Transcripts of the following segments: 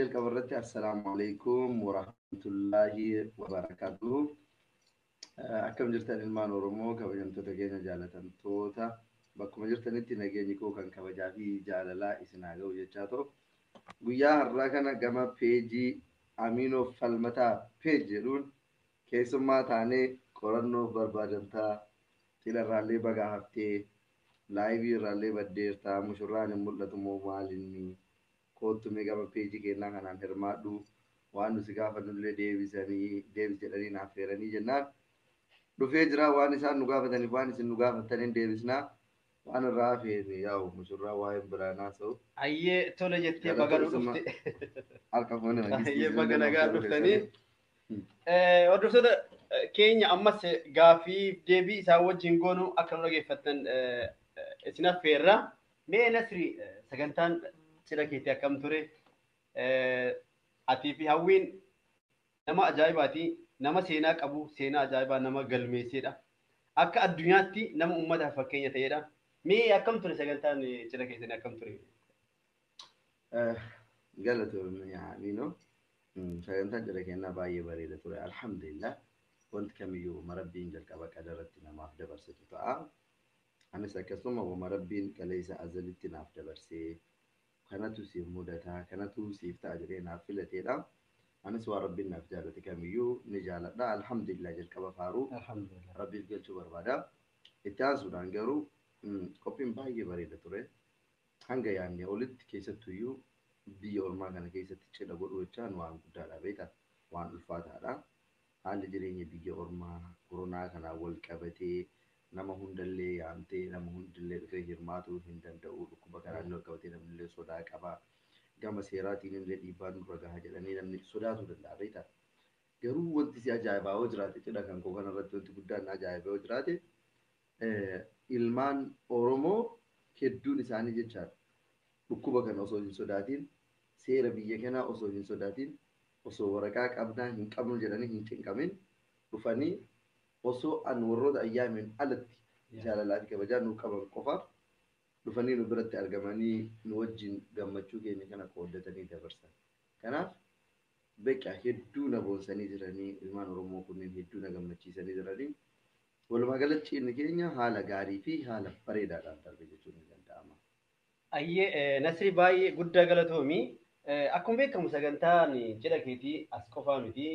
Jalqaba irratti assalaamu alaikum warahmatullaahi wabarakaatuhu. Akkam jirtan ilmaan Oromoo kabajamtoota keenya jaalatamtoota bakkuma jirtanitti nageenyi koo kan kabajaa fi jaalalaa isin haa ga'u jechaa ta'u. Guyyaa har'aa kana gama peejii Aminoo Falmataa peej jedhuun keessummaa taanee qorannoof barbaadamtaa cidha bagaa haftee laayivii irraallee baddeertaa mushurraan hin mul'atu moo maalinni koottu mee gama peejii keenyaa kanaan hirmaadhu waan nuti gaafannullee deebisanii deebis jedhanii naaf feeranii jennaan dhufee jira waan isaan nu gaafataniif waan isin nu gaafataniin deebisnaa waan irraa hafeen yaa'u mushurraa waa'een biraa naasa'u. Ayyee tole jettee baga nu dhufte. Harka fuune Ayyee baga nagaa dhuftanii. Hordoftoota keenya ammas gaaffii deebii isaan wajjin goonu akka nu dhageeffattan isin affeerra. Mee Nasri sagantaan cidha keetii akkam ture? Atii fi Hawwiin nama ajaa'ibaati. Nama seenaa qabu, seenaa ajaa'ibaa nama galmeessedha. Akka addunyaatti nama uummataaf fakkeenya ta'edha. Mee akkam ture sagantaan cidha keessanii akkam ture? Galatoomii Aminoo. Sagantaan cidha keenyaa baay'ee bareeda ture. Alhamdulillah. Wanti kamiyyuu rabbiin jalqaba qadaratti namaaf dabarsetu ta'a. Anis akkasuma wama rabbiin qaleessa azalitti naaf dabarsee kanatu siif mudataa kanatu siif ta'a jedhee naaf filateedha. Anis waan rabbiin naaf jaalate kamiyyuu ni jaaladha. Alhamdulillah jalqaba faaruu rabbiif galchuu barbaada. Itti aansuudhaan garuu qophiin baay'ee bareeda ture. Hanga yaadne olitti keessattuyyuu biyya ormaa kana keessatti cidha godhuu jechaan waan guddaadha beektaa waan ulfaataadha. Haalli jireenya biyya ormaa koronaa kanaan wal qabatee nama hundallee yaamtee nama hundallee dhufee hirmaatuu hin danda'u. Dhukkuba kanaan wal qabatee namnillee sodaa qaba. Gama seeraatiin illee dhiibbaan nurra gaha jedhanii namni sodaatuu danda'a beektaa. Garuu wanti si ajaa'ibaa yoo jiraate cidha kan koo kanarratti wanti guddaan na ajaa'ibaa yoo jiraate ilmaan Oromoo hedduun isaanii jechaadha. Dhukkuba kana osoo hin sodaatiin seera biyya kanaa osoo hin sodaatiin osoo waraqaa qabnaa hin qabnu jedhanii hin cinqamin dhufanii osoo an warroota ayyaamiin alatti jaalalaa fi kabajaa nuu qaban qofaaf dhufanii nu biratti argamanii nu wajjin gammachuu keenya kana qooddatanii dabarsan. Kanaaf beekaa hedduu na boonsanii jiranii ilmaan Oromoo kunneen hedduu na gammachiisanii jiranii. Walumaa galatti cidhni keenya haala gaarii fi haala bareedaadhaan darbe jechuun ni danda'ama. Ayyee Nasri baay'ee guddaa galatoomi. Akkuma beekamu sagantaan cidha keetii as qofaa miti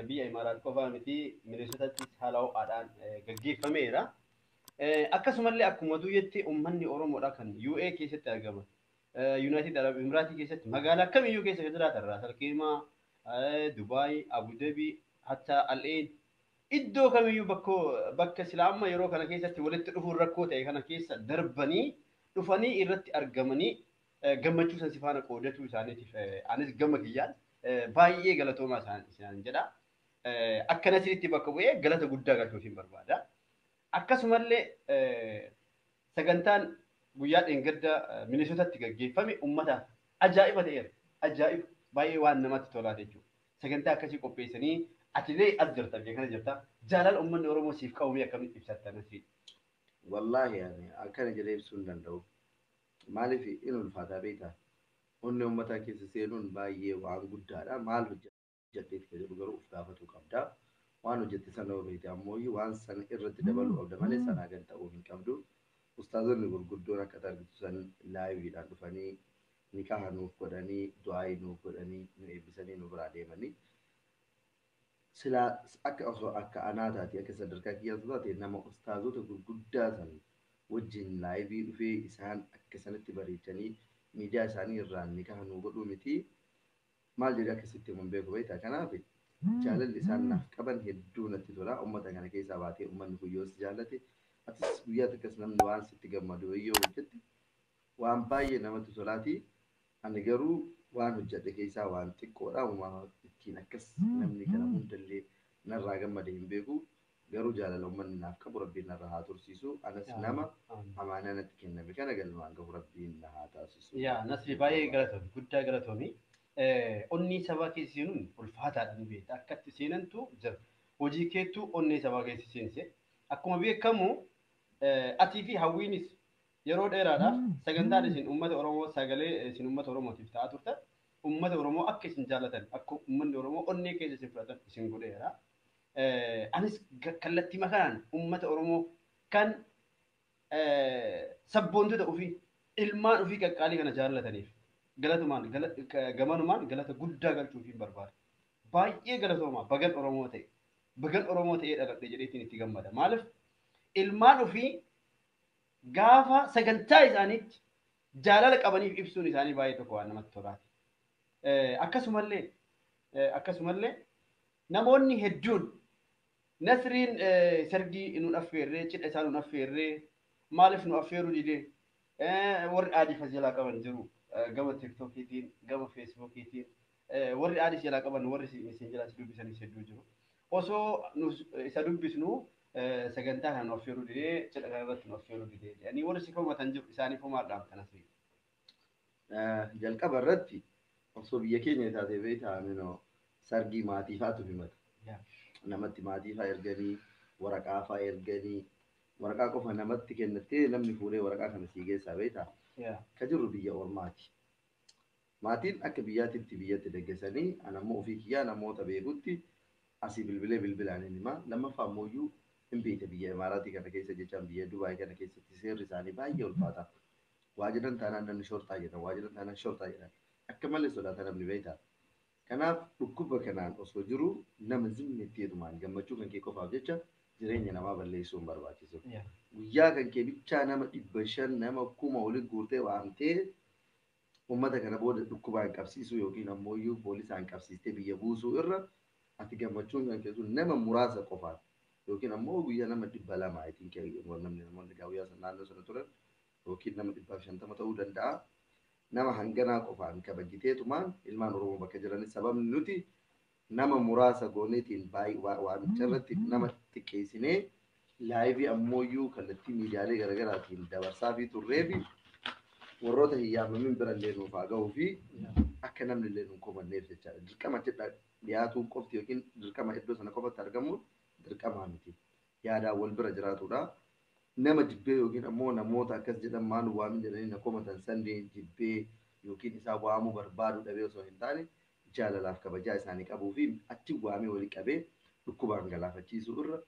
biyya Imaaraat qofaa miti Minisootattis haala ho'aadhaan gaggeeffameera. Akkasumallee akkuma duyyatti uummanni Oromoodha kan UA keessatti argaman. United Arab Emiraatii keessatti magaalaa kamiyyuu keessa kan jiraatan Raas Al Dubaay, Abu Dhabi, hatta Al-Ain iddoo kamiyyuu bakka sila amma yeroo kana keessatti walitti dhufuun rakkoo ta'e kana keessa darbanii dhufanii irratti argamanii gammachuu san si faana qoodatuu isaaniitiif anis gama kiyyaan baay'ee galatoomaa isaan jedha. Akka Nasriitti bakka bu'ee galata guddaa galchuufiin barbaada. Akkasumallee sagantaan guyyaa dheengadda Minisootaatti gaggeeffame uummataaf ajaa'iba ta'eera. Ajaa'iba baay'ee waan namatti tolaa jechuudha. Sagantaa akkasii qopheessanii atilee as jirta biyya kana jirta. Jaalala uummanni Oromoo siif qabu akkamitti ibsatta Nasrii? Wallaahi ani akkana jedhee ibsuu hin danda'u. Maaliif in ulfaataa beektaa? Onnee uummataa keessa seenuun baay'ee waan guddaadha. Maal hojjetteeti kan jedhu garuu of gaafatuu qabda. Waan hojjette sana yoo beekte ammoo waan sana irratti dabaluu qabda malee sanaa gad ta'uu hin qabdu. Ustaazonni gurguddoon akka argitu san laayiviidhaan dhufanii nikaha nuuf godhanii du'aayii nuuf godhanii nu eebbisanii nu biraa deemanii. Silaa akka osoo akka anaa taate akka sadarkaa kiyyaatu taate nama ustaazota gurguddaa san wajjin laayivii dhufee isaan akka sanatti bareechanii miidiyaa isaanii irraan nikaha nuu godhuu miti. Maal jedhee akkasitti himuun beeku beektaa kanaaf jaalalli isaan naaf qaban hedduu natti tola. Uummata kana keessaa baatee uummanni kun yoo si jaallate atis guyyaa takkas namni waan sitti gammadu yoo hojjette waan baay'ee namatti tolaati. Ani garuu waan hojjedhe keessaa waan xiqqoodha. Uumaa ittiin akkas namni kana hundallee narraa gammade hin beeku. Garuu jaalala uummanni naaf qabu rabbiin narra haa tursiisu. Anas nama amaanaa natti kenname kana galmaan gahu rabbiin na haa taasisu. Yaa Nasri baay'ee galatoomi guddaa galatoomi. Onnee sabaa keessa seenuun ulfaataadha ni beekta. Akka itti seenantu jira. Hojii keettuu onnee sabaa keessa seense. Akkuma beekamu atii fi Hawwiinis yeroo dheeraadhaaf sagantaan isin uummata Oromoo sagalee isin uummata Oromootiif ta'aa turtan Uummata Oromoo akka isin jaallatan, akka uummanni Oromoo onnee keessa isin fudhatan isin godheera. Anis kallattii kanaan uummata Oromoo kan sabboontota ofii ilmaan ofii qaqqaalii kana jaallataniif galatumaan gamanumaan galata guddaa galchuufiin barbaada. Baay'ee galatoomaa bagan Oromoo ta'e bagan Oromoo ta'ee dhaladhe jedheetiin itti gammada. Maaliif ilmaan ofii gaafa sagantaa isaaniitti jaalala qabaniif ibsuun isaanii baay'ee tokko waan namatti tolaati. Akkasumallee namoonni hedduun Nasriin sargii nu affeerree cidha isaa nu affeerree maaliif nu affeeruu didee warri aadii fas jalaa qaban jiru gama tiktookiitiin gama feesbuukiitiin warri aadii jalaa qaban warri isin jalaa dubbisanis hedduu jiru. Osoo isa dubbisnu sagantaa kana nu affeeruu didee cidha kana irratti nu affeeruu didee jedhanii warri si komatan jiru isaaniif homaa dhaamta Nasrii. Jalqaba irratti osoo biyya keenya taatee beektaa sargii maatii fa'aatu himata. Namatti maatii fa'aa erganii waraqaa fa'aa erganii waraqaa qofa namatti kennattee namni fuudhee waraqaa kana sii geessaa beektaa. Ka jirru biyya ormaati. Maatiin akka biyyaatitti biyyatti deeggasanii an ammoo ofii kiyyaa namoota beekutti asii bilbilee bilbilaan hin himaa. Lammaffaa ammoo hin beekte biyya Imaaraatii kana keessa jechaan biyya Dubaay kana keessatti seerri isaanii baay'ee ulfaata. Waa jedhan taanaan namni shortaa jedhan, waa jedhan taanaan shortaa jedhan. Akka malee sodaata namni beektaa. Kanaaf dhukkuba kanaan osoo jiru nama zimmetti jedhumaan gammachuu kan kee qofaaf jecha jireenya namaa balleessuu hin barbaachisu. Guyyaa kan kee bichaa nama 500 nama 1000 waliin guurtee waamtee uummata kana booda dhukkubaan qabsiisuu yookiin ammoo poolisaan qabsiistee biyya buusuu irra ati gammachuun kan kee sun nama muraasa qofaan yookiin ammoo guyyaa nama 200 I think namni namoonni guyyaa sana naannoo sana turan yookiin nama 150 ta'uu danda'a. Nama hanganaa qofaan kabajiteetumaan ilmaan Oromoo bakka jiranis sababni nuti nama muraasa gooneetiin waamicha irratti nama xiqqeessinee laayivii ammoo kallattii miidiyaalee garaagaraatiin dabarsaa fi turree fi warroota hin yaamamin bira illee nuuf haa gahuu fi akka namni illee nuun komanneef jechaadha. Dirqama achitti dhiyaatuun qofti yookiin dirqama iddoo sana qofatti argamuun dirqamaa miti. Yaadaan wal bira jiraatudha. Nama jibbee yookiin ammoo namoota akkas jedhan maal waamin jedhanii na komatan sandeen jibbee yookiin isaa waamuu barbaadu dhabee osoo hin taane jaalalaaf kabajaa isaanii qabuu fi achi waamee walii qabee dhukkubaan galaafachiisuu irra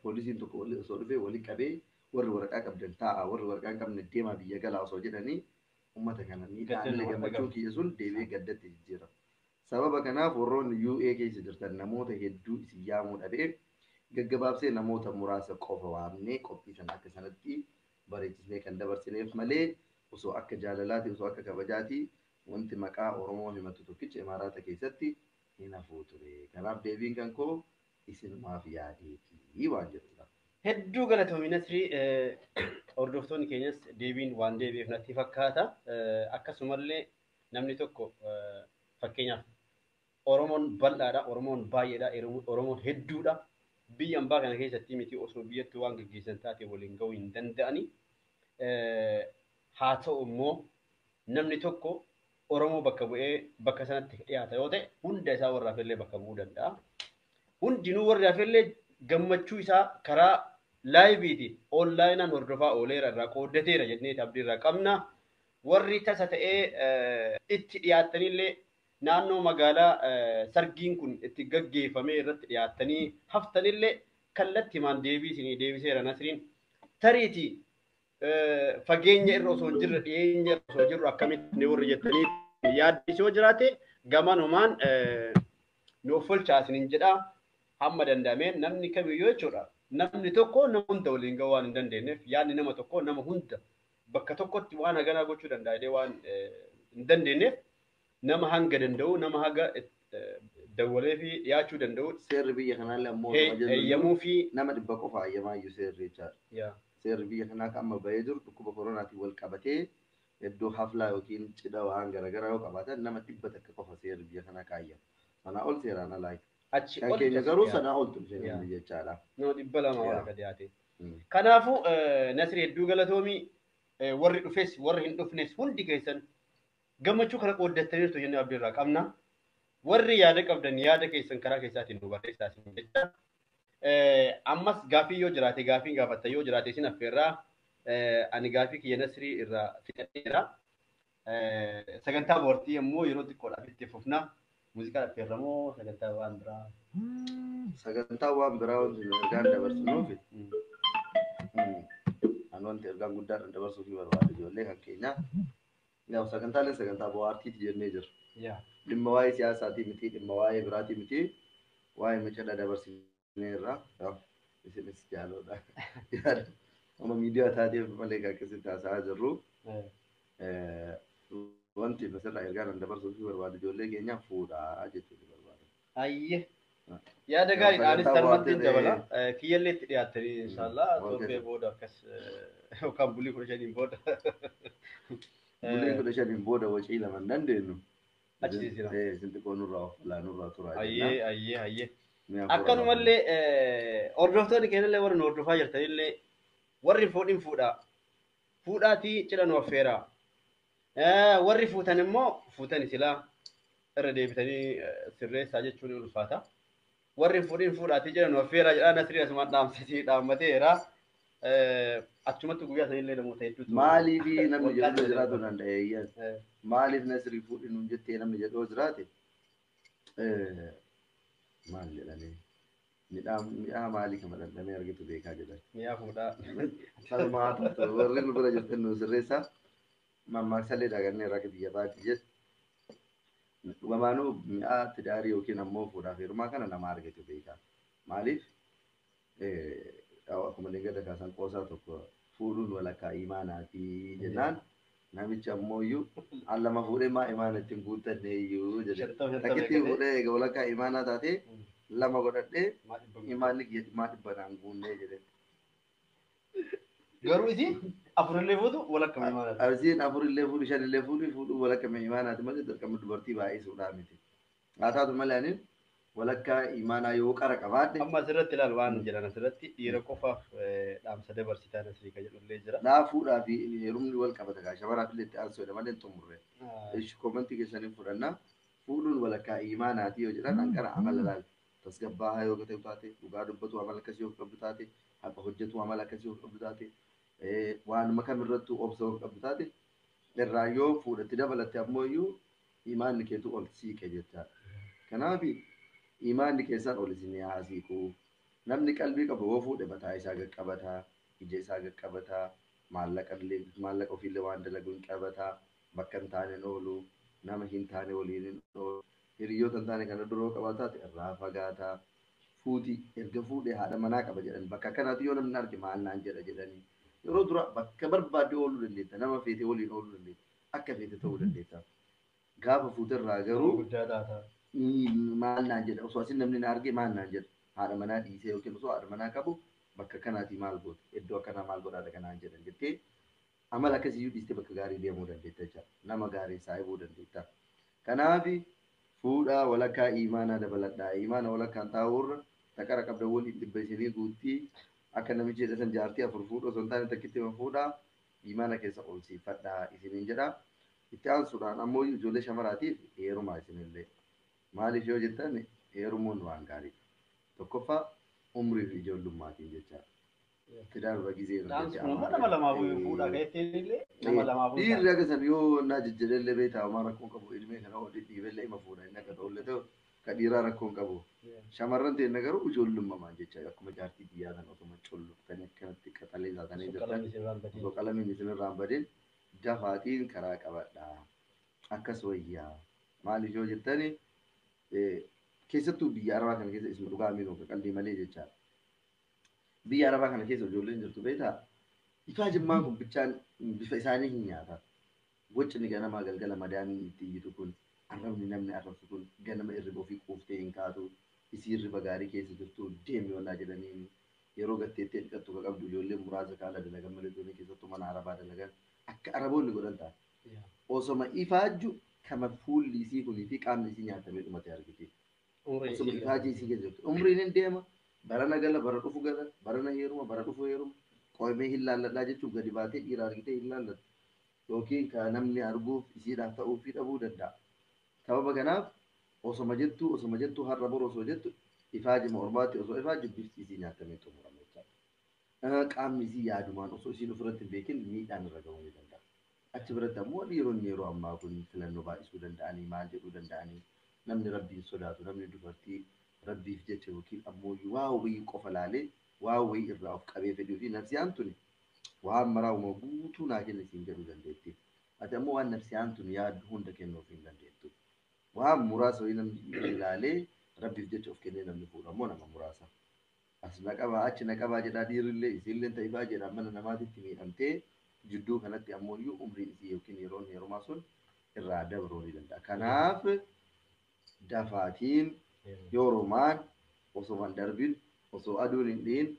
poolisiin tokko osoo dhufee walii qabee warri waraqaa qabdan taa'a warri waraqaa hin qabne deemaa biyya galaa osoo jedhanii uummata kana miidhaan gammachuu kiyya sun deebi'ee gaddatti jijjiira. Sababa kanaaf warroonni UA keessa jirtan namoota hedduu isin yaamuu dhabee gaggabaabsee namoota muraasa qofa waamnee qophii sana akka sanatti bareechisnee kan dabarsineef malee osoo akka jaalalaati osoo akka kabajaati wanti maqaa Oromoo himatu tokkicha Imaaraata keessatti hin hafuu ture. Kanaaf deebiin kan koo isinumaaf yaadeetii waan jedhudha. Hedduu galatoomi Nasrii hordoftoonni keenyas deebiin waan deebi'eef natti fakkaata. Akkasumallee namni tokko fakkeenyaaf Oromoon bal'aadha, Oromoon baay'eedha, Oromoon hedduudha. Biyya ambaa kana keessatti miti osoo biyyatti waan gaggeessan taate waliin gahuu hin danda'ani. Haa ta'u immoo namni tokko Oromoo bakka bu'ee bakka sanatti dhiyaata yoo ta'e hunda isaa warra hafellee bakka bu'uu danda'a. Hundinuu warri hafellee gammachuu isaa karaa laayiviitiin onlaayinaan hordofaa ooleera irraa qooddateera jennee abdii irraa qabna. Warri tasa ta'ee itti dhiyaatanillee naannoo magaalaa sargiin kun itti gaggeeffamee irratti dhiyaattanii haftanillee kallattimaan deebii isinii deebiseera Nasriin. Tariitii fageenya irra osoo hin jirre dhiyeenya irra osoo jirru akkamitti warri jettanii yaaddi yoo jiraate gamanumaan nu offolchaa isiniin jedha. Hamma danda'ameen namni kamiyyuu jechuudha. Namni tokko nama hunda waliin gahuu waan hin dandeenyeef yaadni nama tokko nama hunda bakka tokkotti waan haganaa gochuu danda'a jedhee waan hin dandeenyeef nama hanga danda'u nama haga dawwalee fi dhiyaachuu danda'u. Seerri biyya kanaallee ammoo eeyyamuu fi nama 100 qofa eeyyamaa iyyuu seerri jechaadha. Seerri biyya kanaa kan amma bahee jiru dhukkuba koronaatiin wal qabatee iddoo haflaa yookiin cidha waan garaagaraa yoo qabaatan nama 100 qofa seerri biyya kanaa kaayyama. Sanaa ol seeraan alaa. Achi ol keenya garuu sanaa ol turte jechaadha. Nama 200 waan akka dhiyaate. Kanaafuu Nasri hedduu galatoomii warri dhufes warri hin dhufnes hundi keessan gammachuu kana qooddattaniirtu jennee abdii irraa qabna. Warri yaada qabdan yaada keessan karaa keessaatiin nu barreessaa isin jecha. Ammas gaaffii yoo jiraate gaaffiin gaafatta yoo jiraate isin affeerraa ani gaaffii kiyya Nasrii irraa fixadheera. Sagantaa boortii immoo yeroo xiqqoodhaaf itti fufna. Muuziqaa affeerramoo sagantaa waan biraa. Sagantaa waan biraa wanti nu ergaan dabarsinuuf ani wanti ergaan guddaan dabarsuuf barbaadu ijoollee kan keenyaa. Sagantaaleen sagantaa bohaartiiti jennee jirra. Dhimma waa'ee siyaasaatii miti, dhimma waa'ee biraatii miti, waa'ee miidhaa dabarsineerra. Isinis jaaloodha. Amma miidiyaa taateef malee kan akkasitti haasa'aa jirru. Wanti asirraa ergaan dabarsuuf barbaadu ijoollee keenya fuudhaa jechuudha barbaadu. Ayyee. Yaada gaariidha. Anis salmatti dabala. Kiyyallee itti dhiyaattanii inshaallah torbee booda akkas yookaan bulii 15 booda. Bulii 15 booda wacii lama hin dandeenyu. Achi siisina. Isin xiqqoo nurraa of falaa nurraa turaa. Ayyee ayyee ayyee. Akkanumallee hordoftoonni keenyallee warri nu hordofaa jirtanillee warri fuudhin fuudhaa. Fuudhaatii cidha nu affeeraa. Warri fuutan immoo fuutan silaa irra deebitanii sirreessaa jechuun ni ulfaata. Warri fuudhin fuudhaatii cidha nu affeeraa jedhaa Nasrii asumaan dhaamsisii dhaammateera. Achumatti guyyaa sanillee namoota hedduutu. Maaliif namni jedhu jiraatu danda'e? Maaliif Nasrii fuudhin nuun jettee namni jedhoo jiraate? Maal jedhanii? Mi'aa maalii kama dhandhamee argitu beekaa jedhan. Mi'aa fuudhaa. Salumaa turtu warri nu bira jirtan nu sirreessaa. Mammaaksallee daagannee irraa biyya baati jedhu. Dhugamaanuu mi'aa tidaarii yookiin ammoo fuudhaaf heerumaa kana nama argatu beekaa. Maaliif? Akkuma gada kaasan qoosaa tokko fuudhuun walakkaa imaanaati jennaan namichi ammoo iyyuu al lama fuudhee maa imaana ittiin guuttanne iyyuu jedhe. Takkitti fuudhee egaa walakkaa imaanaa taatee lama godhadhee imaanni kiyya maa dhibba naan guunnee jedhe. Garuu isiin afurillee fuutu walakkaa imaanaati. Isiin afurillee fuudhu shanillee fuudhu fuudhuu walakkaa imaanaati malee dirqama dubartii baay'isuudhaa miti. Haa taatu malee ani walakkaa imaanaa yoo qara qabaadhe. Amma asirratti ilaal waan jedhan asirratti dhiira qofaaf dhaamsa dabarsitaa Nasrii kan jedhullee jira. Naa fuudhaa fi heerumni wal qabata gaa shamaraaf illee itti aansuudha malee hin xumurre. Ishi koomantii keessanii fudhannaa fuudhuun walakkaa imaanaati yoo jedhan hanqara amala laal tasgabbaa'aa yoo ta'u taate dhugaa dubbatu amala akkasii yoo qabdu taate haqa hojjetu amala akkasii yoo qabdu taate waanuma kamirrattuu obsa yoo qabdu taate irraa yoo fuudhatti dabalatte ammoo iyyuu imaanni keetu ol siiqe jechaadha. Kanaaf imaanni keessan ol isin haa siiqu. Namni qalbii qabu yoo fuudhe mataa isaa qaqqabataa, ija isaa qaqqabataa, maallaqa ofiillee waan dalagu hin qabataa, bakka hin taane hin oolu, nama hin taane waliin hin oolu, hiriyoota hin taane kana duroo qabaataa irraa fagaataa, fuutii erga fuudhee haadha manaa qaba jedhan bakka akkanaatti yoo namni arge maal naan jedha jedhanii yeroo dura bakka barbaadde ooluu dandeetta, nama feete waliin ooluu dandeetta, akka feete ta'uu dandeetta. Gaafa fuuterraa garuu maal naan jedha osoo asin namni na arge maal naan jedha haadha manaa dhiisee yookiin osoo haadha manaa qabu bakka kanaatii maal goote iddoo akkanaa maal godhaadha kanaan jedhan jettee amala akkasiyyuu dhiistee bakka gaarii deemuu dandeetta jechaadha. Nama gaarii saayibuu dandeetta. Kanaaf fuudhaa walakkaa imaanaa dabaladhaa. Imaana walakkaan taa'uurra taqara qabda waliin dhibba isinii guuttii akka namichi jedhe san jaartii afur fuudhu osoo hin taane takkitti fuudhaa imaana keessa ol siifadhaa isiniin jedha. Itti aansuudhaan ammoo ijoollee shamaraatiif heerumaa isinillee. Maaliif yoo jettan heerumuun waan gaariidha. Tokkoffaa umrii fi ijoollummaatiin jechaadha. Tidaarra gizee Nama lamaafuu fuudhaa keessatti nama lamaafuu. Dhiirri akka san yoo naa jajjabeellee beektaa homaa rakkoon qabu ilmee kana hodhi dhiibellee ima fuudha inni akka ta'ullee ta'u ka dhiiraa rakkoon qabu. Shamarran ta'e garuu ijoollummamaan jecha akkuma jaartii biyyaa kana osuma culluftanii akkanatti qaxalee taatanii jirtan osoo qalamiin isinirraa hin badin dafaatiin karaa qabadhaa. Akkas wayyaa maaliif yoo jettani keessattuu biyya arabaa kana keessa isuma dhugaa miinuu qalbii malee jechaadha. Biyya arabaa kana keessa ijoolleen jirtu beektaa ifaa jimmaan kun bichaan bifa isaanii hin nyaata. Wacni ganamaa galgala madaamiin itti iyyitu kun arrabni namni arrabsu kun ganama irriba ofii quuftee hin kaatu isii irriba gaarii keessa jirtu deemi wallaa jedhanii yeroo gatteettee dhiqattu ka qabdu ijoolleen muraasa kaala dalagan malee ijoolleen keessattuu mana arabaa dalagan akka araboonni godhan ta'a. Osoma ifaajju kama fuulli isii kunii fi qaamni isii nyaatamee dhumate argite. Osoma ifaajii isii keessa jirtu. Umriin hin deema. Barana gala, bara dhufu gala, barana heeruma, bara dhufu heeruma. Qo'amee hin laalladhaa jechuun gadi baatee dhiira argitee hin laallattu. Yookiin kan namni arguuf isiidhaaf ta'uu fi dhabuu danda'a. Sababa kanaaf osoma jettu osoma jettu har'a boru osoo jettu ifaajima ormaatti osoo ifaajju bifti isii nyaatamee xumurama jechaadha. Qaamni isii yaadumaan osoo isiin ofirratti hin beekin miidhaan irra gahuu ni danda'a. Achi biratti ammoo dhiironni yeroo ammaa kun filannoo baay'isuu danda'anii maal jedhuu danda'anii namni rabbiin sodaatu namni dubartii rabbiif jecha yookiin ammoo waa wayii qofa laalee waa wayii irraa of qabee fedhuu fi nafsiyaan tuni waan maraa uuma guutuu naa kenni siin jedhuu dandeetti. Ati ammoo waan nafsiyaan tuni yaaddu hunda kennuuf hin dandeettu. Waan muraasa wayii namni ilaalee rabbiif jecha of kennee namni fuudhu ammoo nama muraasa. As na qabaa achi na qabaa jedhaa dhiirrillee isiillee ta'ifaa jedhaa mana namaatitti miidhamtee jidduu kanatti ammoo iyyuu umriin isii yookiin yeroon heerumaa sun irraa dabruu ni danda'a. Kanaaf dafaatiin yeroomaan osoo hin darbin osoo aduun hin dhiin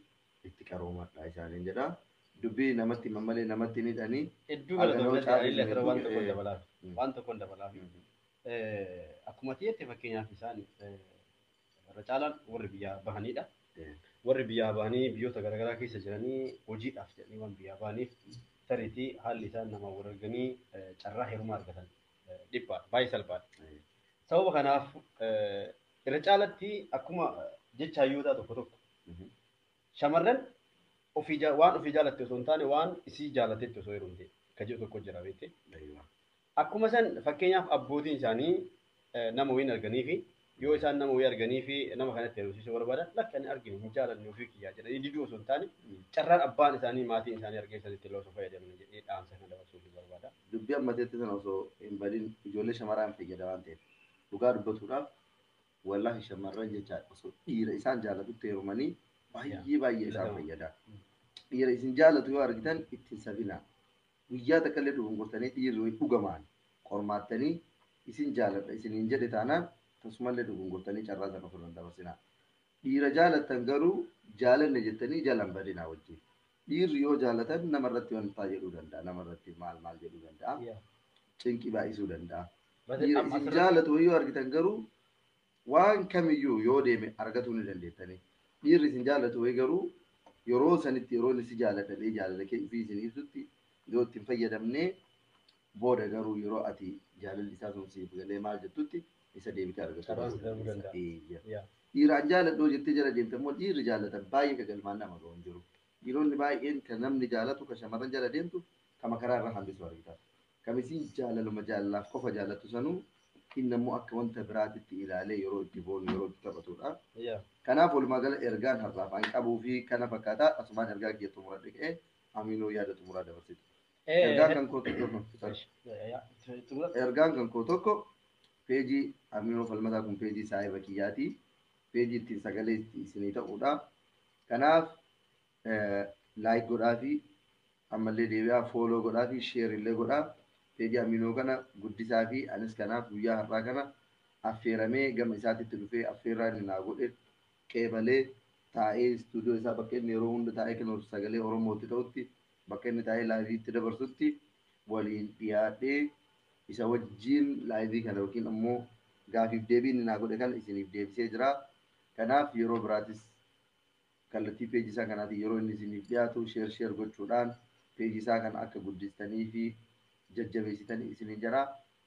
itti qaroomadha isaaniin jedha. Dubbii namatti himan malee namatti hin hidhanii. Hedduu galatoomna waan tokkoon dabalaaf. Waan tokkoon dabalaaf. Akkuma ta'etti fakkeenyaaf isaan irra caalaan warri biyyaa bahanidha. Warri biyyaa bahanii biyyoota garaagaraa keessa jiranii hojiidhaaf jedhanii waan biyyaa bahaniif tariitii haalli isaan nama wal arganii carraa heerumaa argatan dhiphaadha baay'ee salphaadha. Sababa kanaaf irra caalatti akkuma jecha hayyootaa tokko tokko shamarran waan ofii jaalatte osoo hin taane waan isii jaalatetti osoo heerumte kan jedhu tokko jira beekte. Akkuma san fakkeenyaaf abbootiin isaanii nama wayiin arganii fi yoo isaan nama wayii arganii fi nama kanatti heerumsiisuu barbaadan lakka inni arginu hin jaalanne ofii kiyyaa jedhanii diduu osoo hin taane carraan abbaan isaanii maatiin isaanii argee isaanitti illee osoo fayyadaman jedhee dhaamsa kana dabarsuuf barbaada. Dubbii ammateetti sana osoo hin badin ijoollee shamarran fayyada waan ta'eef dhugaa dubbatuudhaaf wallaahi shamarran jecha osoo dhiira isaan jaallatutti heerumanii baay'ee baay'ee isaan fayyada. Dhiira isin jaallatu yoo argitan ittiin sabinaa. Guyyaa takka illee dogongortanii dhiirri dhugamaan qormaattanii isin jaalladha isiniin jedhe taanaan tasumallee dogongortanii carraa sana ofirra dabarsinaa. Dhiira jaalattan garuu jaalanne jettanii jalan badinaa wajjin. Dhiirri yoo jaalatan namarratti wanta jedhuu danda'a. Namarratti maal maal jedhuu danda'a. Cinqii baay'isuu danda'a. Dhiira isin jaalatu yoo argitan garuu waan kamiyyuu yoo deeme argatuu ni dandeettanii. Dhiirri isin jaalatu garuu yeroo sanitti yeroo inni si jaaladha jaalala kee ofii isin ibsutti yoo ittiin fayyadamnee booda garuu yeroo ati jaalalli isaa sun siif galee maal jettutti isa deebitee argachuu dandeessa. Dhiiraan jaaladhoo jettee jala deemte immoo dhiirri jaalatan baay'ee ka galmaan nama ga'u hin jiru. Dhiironni baay'een kan namni jaalatu kan shamarran jala deemtu kama karaa irraa hambisu argita. Kam isiin jaalaluma jaalalaaf qofa jaalatu sanuu inni immoo akka wanta biraatitti ilaalee yeroo itti boonu yeroo itti taphatudha. Kanaaf walumaa gala ergaan har'aaf an qabuu fi kana fakkaataa asumaan ergaa kiyya xumuradhe ka'ee Aminoo yaada xumuraa dabarsite. Ergaan kan koo tokko ergaan kan koo tokko peejii Aminoo Falmataa kun peejii saahiba kiyyaati. Peejii ittiin sagalee isinii ta'uudha. Kanaaf laayik godhaa fi ammallee deebi'aa fooloo godhaa fi sheer illee godhaa. Peejii Aminoo kana guddisaa fi anis kanaaf guyyaa har'aa kana affeeramee gama isaatitti dhufee affeerraa inni naa godhe qeebalee taa'ee istuudiyoo isaa bakka inni yeroo hunda taa'ee kan sagalee Oromootti ta'utti bakka inni taa'ee laayiviitti dabarsutti waliin dhiyaadhee isa wajjin laayivii kana yookiin ammoo gaafiif deebii inni naa godhe kana isiniif deebisee jira. Kanaaf yeroo biraatis kallattii peejii isaa kanaatiin yeroo inni isiniif dhiyaatu sheer sheer gochuudhaan peejii isaa kana akka guddistanii fi jajjabeessitanii isiniin jira.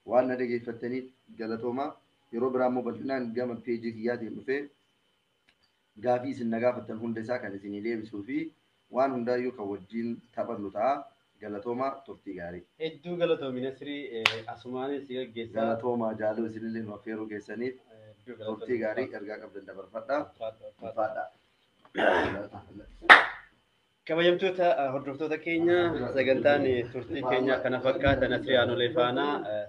Waan na dhageeffattaniif galatooma. Yeroo biraa immoo bal'inaan gama peejii kiyyaatiin dhufee gaafii isin na gaafattan hunda isaa kan isinii deebisuu fi waan hundaayyuu kan wajjin taphannu ta'a. Galatooma turtii gaarii. Hedduu galatoomi Nasrii asumaanis si gaggeessaa. Galatooma jaaloo isinillee nu affeeruu keessaniif turtii gaarii ergaa qabdan dabarfadha. Ulfaadha. Kabajamtoota hordoftoota keenya sagantaan turtii keenya kana fakkaata Nasrii Aanolee faana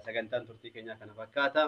sagantaan turtii keenya kana fakkaata.